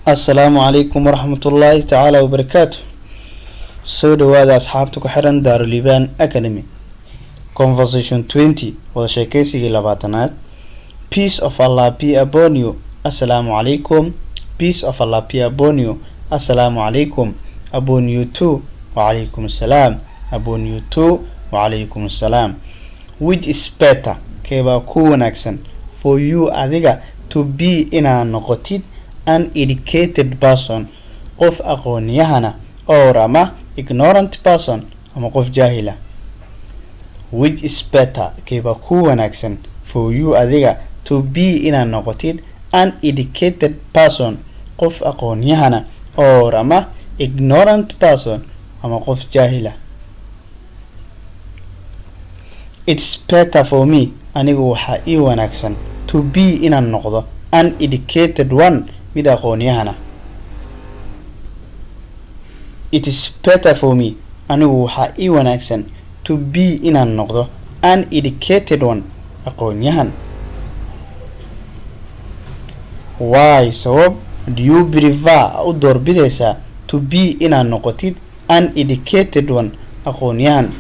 Assalaamu calaykum waraxmatullaahi tacaala wabarakaatu. Soo dhawaada asxaabta ku xiran Daaruliibaan Academy. Conversation 20, wada sheekeysigii 20aad. Peace of Allah be upon you. Assalaamu calaykum. Peace of Allah be upon you. Assalaamu calaykum. Upon you too. Wacalaykum assalaam. Upon you too. Wacalaykum assalaam. Which is better, keebaa ku wanaagsan, for you, adiga, to be, inaad noqotid, an educated person, qof aqoon-yahana, or ama ignorant person, ama qof jaahila? Which is better, keebaa ku wanaagsan, for you, adiga, to be, inaad noqotid, an educated person, qof aqoon-yahana, or ama ignorant person, ama qof jaahila? It's better for me, anigu waxaa ii wanaagsan, to be, inaan noqdo, an educated one, mid aqoon-yahana. It is better for me, anigu waxaa ii wanaagsan, to be, inaan noqdo, an educated one, aqoon-yahan. Why, sabab, do you prefer, u doorbidaysaa, to be, inaad noqotid, an educated one, aqoon-yahan?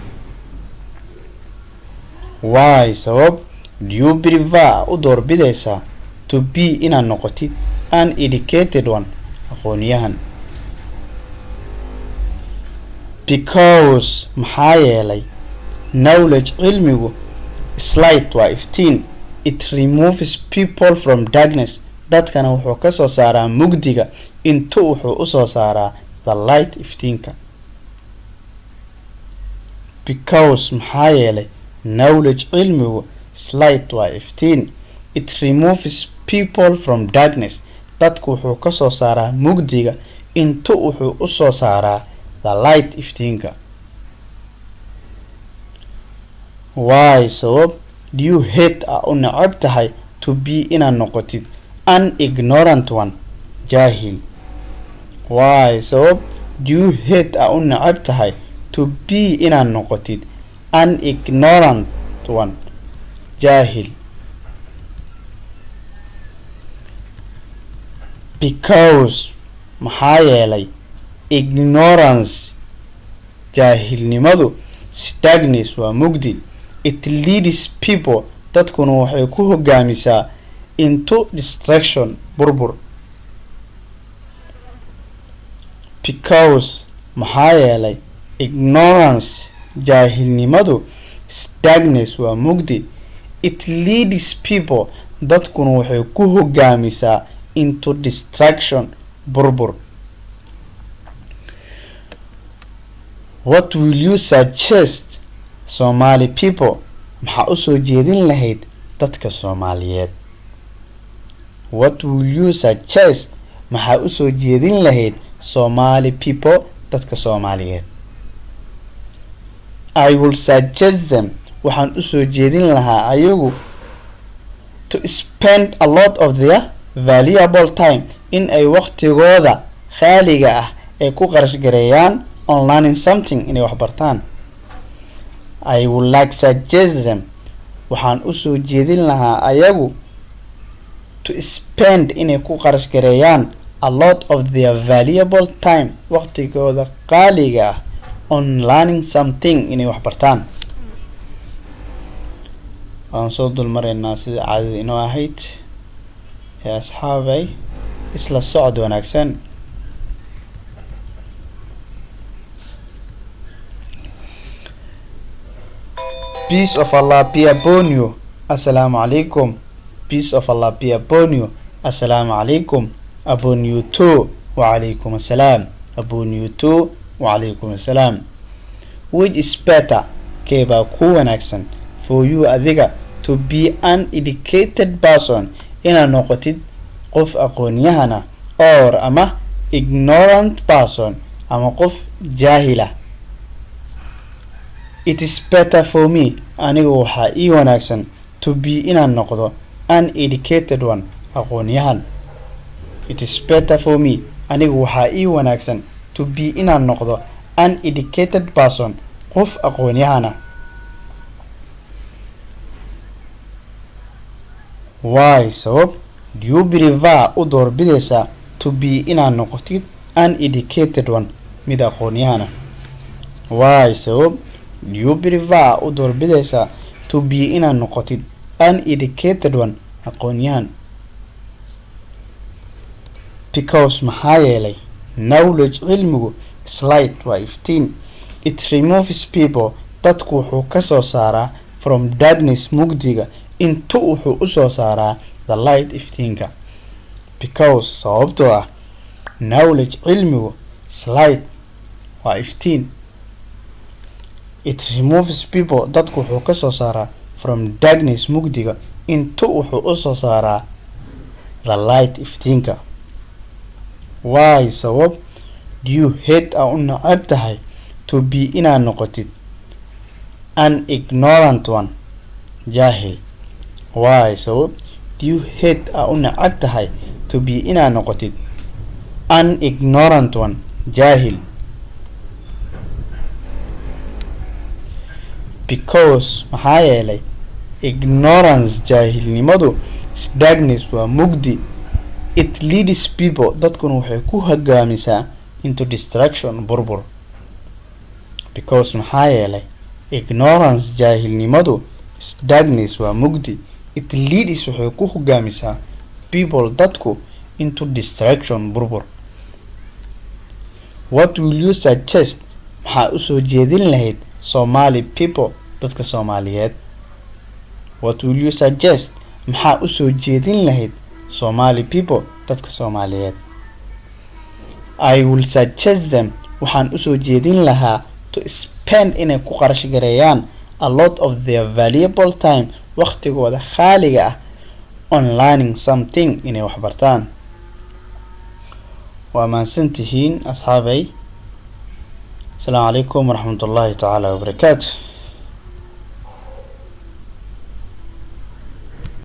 Why, sabab, do you prefer, u doorbidaysaa, to be, inaad noqotid, an educated one, aqoon-yahan? Because, maxaa yeelay, knowledge, cilmigu, is light, waa iftiin. It removes people from darkness, dadkana wuxuu ka soo saaraa mugdiga, into, wuxuu usoo saaraa, the light, iftiinka. Because, maxaa yeelay, knowledge, cilmigu, is light, waa iftiin. It removes people from darkness, dadku wuxuu kasoo saaraa mugdiga, into, wuxuu usoo saaraa, the light, iftiinka. Why, sabab, do you hate, a u necab tahay, to be, inaad noqotid, an ignorant one, jaahil? Why, sabab, do you hate, a u necab tahay, to be, inaad noqotid, an ignorant one, jaahil? Because, maxaa yeelay, ignorance, jaahilnimadu, darkness, waa mugdi. It leads people, dadkuna waxay ku hogaamisaa, into destruction, burbur. Because, maxaa yeelay, ignorance, jaahilnimadu, darkness, waa mugdi. It leads people, dadkuna waxay ku hogaamisaa, into destruction, burbur. What will you suggest Somali people? Maxaa usoo jeedin lahayd dadka Soomaaliyeed? What will you suggest, maxaa usoo jeedin lahayd, Somali people, dadka Soomaaliyeed? I will suggest them, waxaan usoo jeedin lahaa ayagu, to spend a lot of their valuable time, in ay waqtigooda khaaliga ah ay ku qarash gareeyaan, on learning something, inay wax bartaan. I would like suggest them, waxaan usoo jeedin lahaa ayagu, to spend, inay ku qarash gareeyaan, a lot of their valuable time, waqtigooda qaaliga ah, on learning something, inay wax bartaan. Waan soo dulmaraynaa sida caadada inoo ahayd ee asxaabay, isla socod wanaagsan. Peace of Allah be upon you. Assalaamu calaykum. Peace of Allah be upon you. Assalaamu calaykum. Upon you too. Wacalaykum assalaam. Upon you too. Wacalaykum assalaam. Which is better, keebaa ku wanaagsan, for you, adiga, to be an educated person, inaad noqotid qof aqoon-yahana, or ama ignorant person, ama qof jaahila? It is better for me, anigu waxaa ii wanaagsan, to be, inaan noqdo, an educated one, aqoon-yahan. It is better for me, anigu waxaa ii wanaagsan, to be, inaan noqdo, an educated person, qof aqoon-yahana. Why, sabab, do you prefer, u doorbidaysaa, To be inaad noqotid, an educated one, mid aqoon-yahana? Why, sabab, do you prefer, u doorbidaysaa, to be, inaad noqotid, an educated one, aqoon-yahan? Because, maxaa yeelay, knowledge, cilmigu, is light, waa iftiin. It removes people, dadku wuxuu kasoo saaraa, from darkness, mugdiga, into, wuxuu usoo saaraa, the light, iftiinka. Because, sababtoo ah, knowledge, cilmigu, is light, waa iftiin. It removes people, dadku wuxuu kasoo saaraa, from darkness, mugdiga, into, wuxuu usoo saaraa, the light, iftiinka. Why, sabab, do you hate, aa u neceb tahay, to be, inaad noqotid, an ignorant one, jaahil? Why, sabab, do you hate, aa u neceb tahay, to be, inaad noqotid, an ignorant one, jaahil? Because, maxaa yeelay, ignorance, jaahilnimadu, is darkness, waa mugdi. It leads people, dadkuna waxay ku hogaamisaa, into destruction, burbur. Because, maxaa yeelay, ignorance, jaahilnimadu, is darkness, waa mugdi. It leads, waxay ku hogaamisaa, people, dadku, into destruction, burbur. What will you suggest, maxaa usoo jeedin lahayd, Somali people, dadka Soomaaliyeed? What will you suggest, maxaa usoo jeedin lahayd, Somali people, dadka Soomaaliyeed? I will suggest them, waxaan usoo jeedin lahaa, to spend, inay ku qarash gareeyaan, a lot of their valuable time, waqtigooda khaaliga ah, on learning something, inay wax bartaan. Waa mahadsan tihiin, asxaabay. Asalaamu calaykum waraxmatullaahi tacaala wabarakaatu.